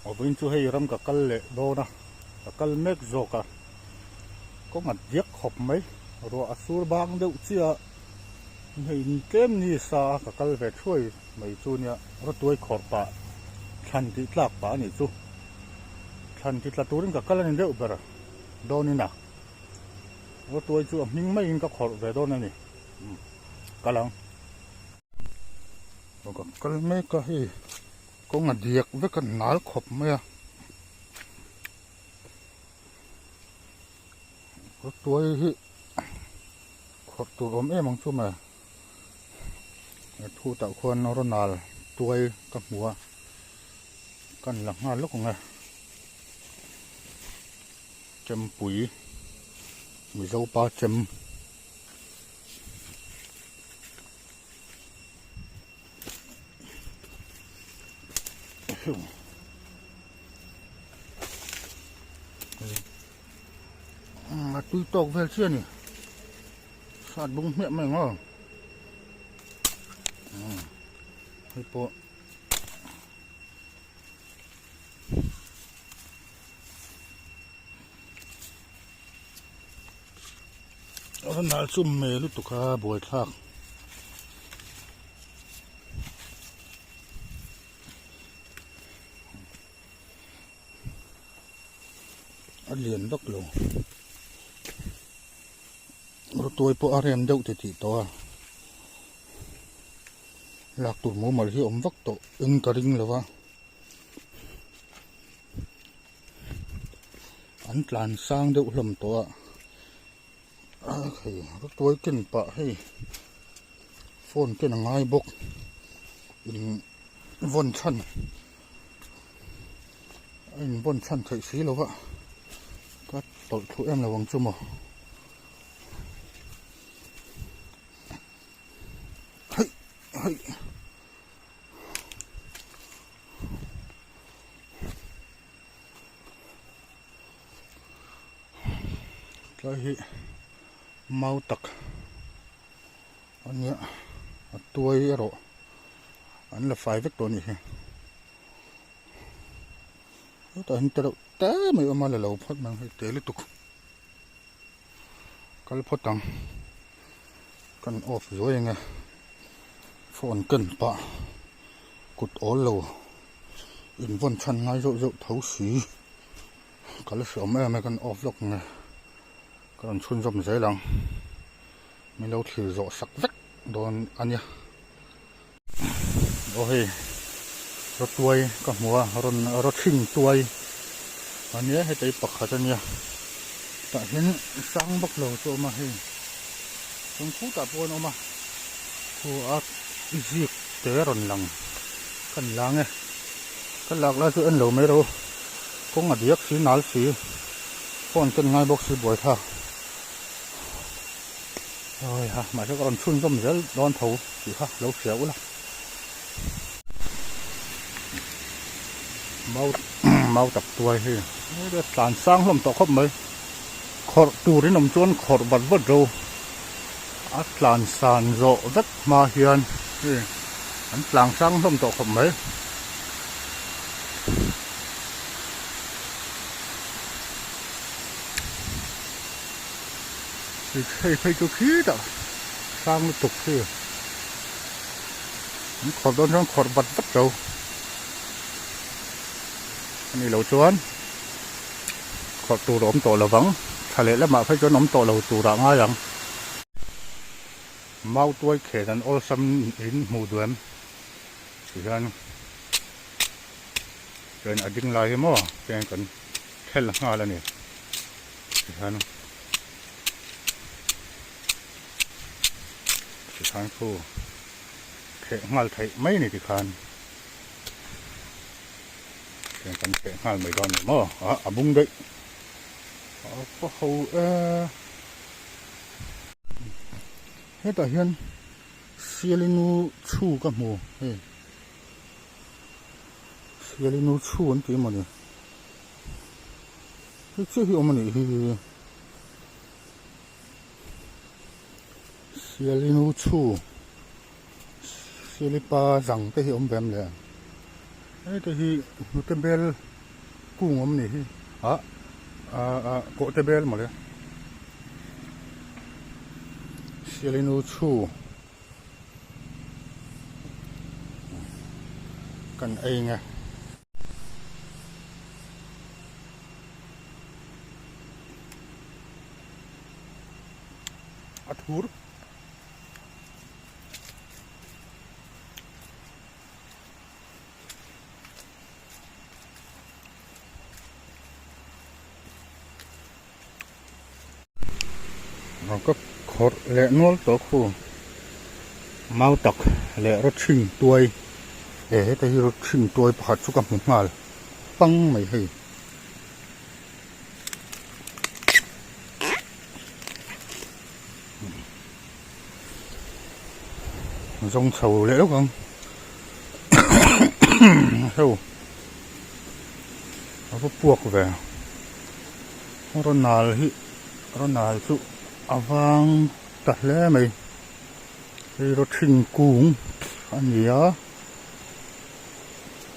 Vawiin chu hei ram ka kal leh dawn a, ka kal mek zawk a, kawng a diak khawp mai, ruah a sur bang deuh chiah a, hei tlem ni sa a ka kal ve thuai mai chu nia, rawtuai khawrh pah thlan tih tlak pah a nih chu, thlan ti tla turin ka kal a ni deuh ber dawnin a, rawtuai chu a hming maiin ka khawrh ve dawn a ni, kal ang. Ka kal mek a hei kawng a diak vek a nal khawp mai a tuai hi khawrh tur awm em ang chu mawle thu tah khuan rawnal tuai ka hmu a kan la nghal lawk ang e chempui mizopa chem. A tui tawk vel chiah a ni sat bung hmiah mai ang aw hei pawh A nal chu me lutuk a buaithlak. A lian vak lo. Rawtuai pawh a rem deuh ti tih tawh a. Lak tur mumal hi a awm vak tawh in ka ring lo va. An tlan sang deuh hlawm tawh a a hei rawtuai ken pah hei phone ken a ngai bawk in vawn chhan a in vawn chhan theih si lo va ka tawlh thlu em lo ang chu maw hei hei. Tlai hi mau tak a nia a tuai erawh an la fai vek tawh a nih hi hetah hian te reuh te mai a awm a la lo phawt mai ang hei te lutuk kal phawt ang kan off zuai ang e phone ken pah kut awl lo in vawn chhan ngai zeuh zeuh tho si ka la hre awm em e kan off lawk ang e ka rawn chhunzawm zel ang min lo thlir zawh sak vek dawn a nia aw hei rawtuai ka hmu a rawn rawthing tuai a nia heta hi pakhat a nia tah hian sang vak lo chu a awm a hei chuan khutah pawh an awm a khu a zik te a rawn lang ka ni lang e ka lak lai chu en lo mai ro kawng a diak si nal si phone ken ngai bawk si buaithlak. Awi ha mahse ka rawn chhunzawm zel dawn tho tih kha lo hria ula mau mau tak tuai hi a tlan sang hlawm tawh khawp mai khawrh turin awm chuan khawrh vat vat ro a tlan san zawh vek hma hian hei an tlang sang hlawm tawh khawp mai. Hei phei chu khitah sang lutuk khi an khawrh dawn chuan khawrh vat vat lo a nih loh chuan khawrh tur a awm tawh lovang thla leh lamah phei chuan awm tawh lo turah ngai ang. Mautuai khen an awlsam in hmuh duh em tihian chuan a ding lai hi maw tihian kan khel nghal a ni. Tikhan tikhan khu theh nghal theih mai ni tikhan tiang kan theh nghal mai dawn ni maw ah a bung daih a pa ho e hetah hian sialinu chhu ka hmu hei sialinu chhu an tih emaw ni. Hei chiah hi awm a nih hi Sialinu chhu Sialipa zang te hi awm ve em le? Hete hi hnute bel kung awm ni hi ah ah kawhte bel mawle Sialinu chhu kan ei nge. A thur. Ka khawrh leh nual tawh khu mau tak leh rawchhing tuai e heta hi rawchhing tuai pakhat chu ka hmu nghal pang mai hei. Zawng chho leh lawk ang heu a va puak ve rawnal hi rawnal chu a vang ta hle mai hei rawthing kung a ni a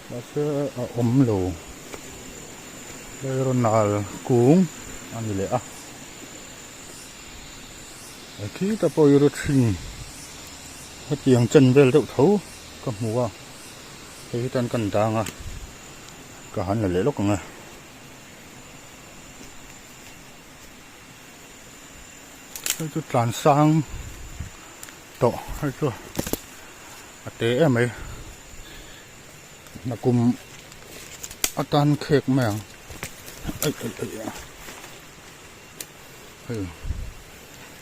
mahse a awm lo hei rawnal kung a ni leh a. A khita pawh hi rawthing hetiang chen vel deuh tho ka hmu a hei hi tan kan dang a ka han la leh lawk ang e hei chu tlan sang tawh hei chu a te em mai nakum atan khek mai ang aih aih aih. Hei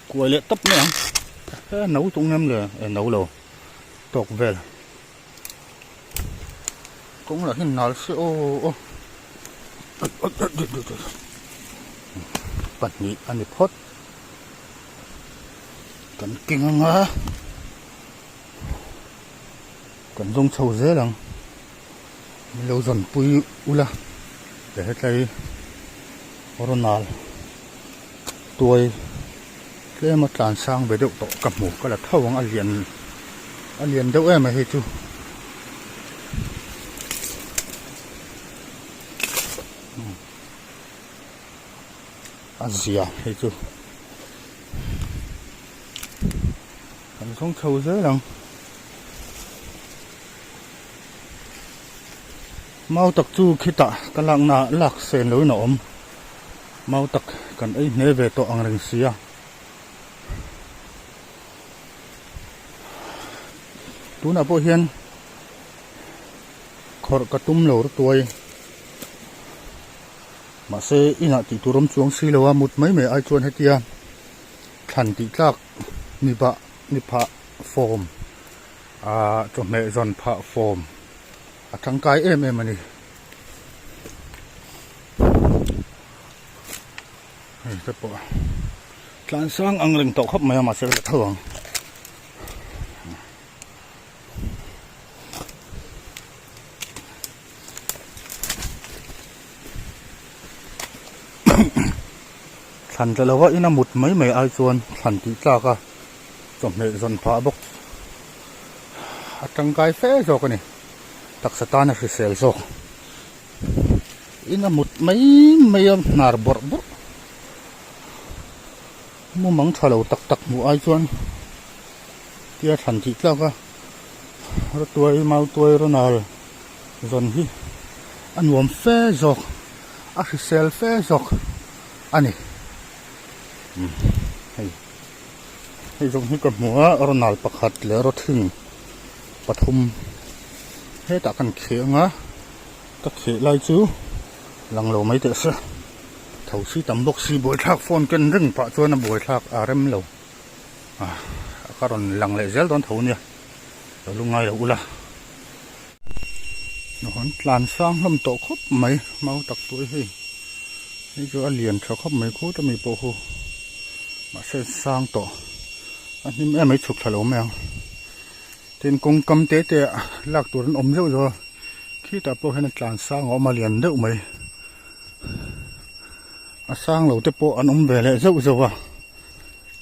kuai leh tawp mai ang he no tung em le e no lo tawk vel kawng lah hi nal se aw aw pahnih a ni phawt kan keng anga kan zawng chho zel ang min lo zawn pui ula leh hetlai ronal tuai tlem a tlan sang ve deuh tawh ka hmu ka la tho ang a lian a lian deuh em a hei chu a zia hei chu kan zawng chho zel ang. Mau tak chu khitah ka lakna ah lak sen loin a awm. Mau tak kan ei hne ve tawh ang reng sia. Tunah pawh hian khawrh ka tum lo rutuai. Mahse inah tih tur awm chuang si lo a, mut mai mai ai chuan hetia thlan tih tlak ni bah ni phah fawm ah chawhmeh zawn phah fawm. A tangkai em em a ni. Hei te pawh tlan sang ang reng tawh khawp mai a mahse ka tho ang. Thlan tla lova ina mut mai mai ai chuan thlan tih tlak a chawhmeh zawn phah bawk a tangkai fe zawk a ni. Taksa tan a hrisel zawk. Ina mut mai mai a hnar bawrh bawrh. Mumang tha lo tak tak hmuh ai chuan tia thlan tih tlak a rawtuai mautuai rawnal zawn hi a nuam fe zawk a hrisel fe zawk a ni. Hei hei zawng hi ka hmu a rawnal pakhat leh rawthing pathum hetah kan kheh ang a ka kheh lai chu lang lo mai teh se tho si tam bawk si buaithlak phone ken reng pah chuan a buaithlak a rem lo a ka rawn lang leh zel dawn tho nia lo lungngai lo ula an tlan sang hlawm tawh khawp mai mau tak tur hei hei chu a lian tha khawp mai khut ami pawh khu mahse sang tawh a hnim em mai chhuk thla lo mai ang tin kawng kam te te ah lak tur an awm zeuh zeuh a khitah pawh hian a tlan sang a awm a lian deuh mai a sang lo te pawh an awm ve leh zeuh zeuh a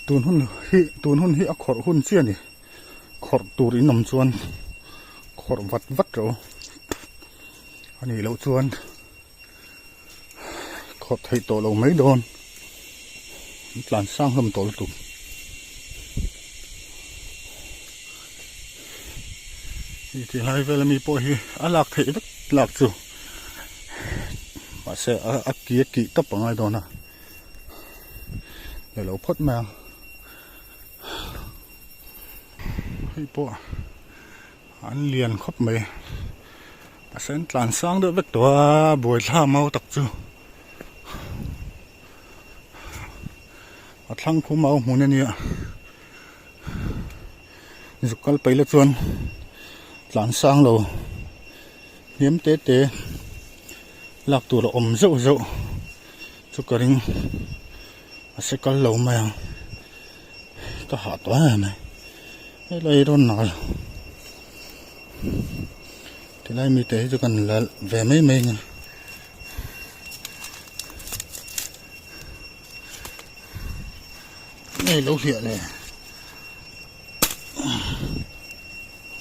tun hun hi tun hun hi a khawrh hun chiah a ni khawrh tur in awm chuan khawrh vat vat rawh u. A nih loh chuan khawrh theih tawh lo mai dawn an tlan sang hlawm tawh lutuk. Hei ti lai vel ami pawh hi a lak theih vek lak chu mahse a ki a kih tawp a ngai dawn a ni lo phawt mai ang hei pawh an lian khawp mai a sen tlan sang deuh vek tawh a buaithla mau tak chu a thlang khu mau hmun a nia zuk kal paih la chuan tlan sang lo hniam te te lak tur a awm zeuh zeuh chu ka ring a se kal lo mai ang ka hah tawh em em helai rawn nal tilai mite hi chu kan la ve mai mai a ni. Ngei lo hliah le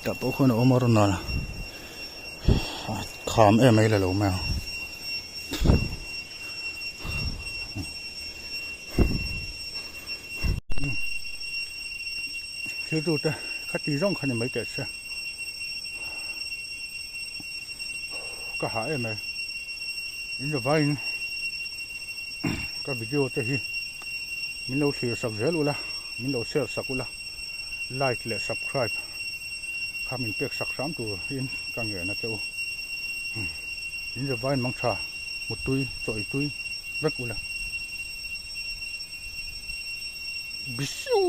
tah pawh khuan a awm a rawn nal a kham em mai la lo mai ang. Thil tu te khati zawng kha ni mai teh se ka hah em mai in zavaiin ka video te hi min lo thlir sak zel ula min lo share sak ula like leh subscribe kha min pek sak hram tur in ka ngen a che u in zavaiin mangtha mutui chaw ei tui vek ula. Bisiu!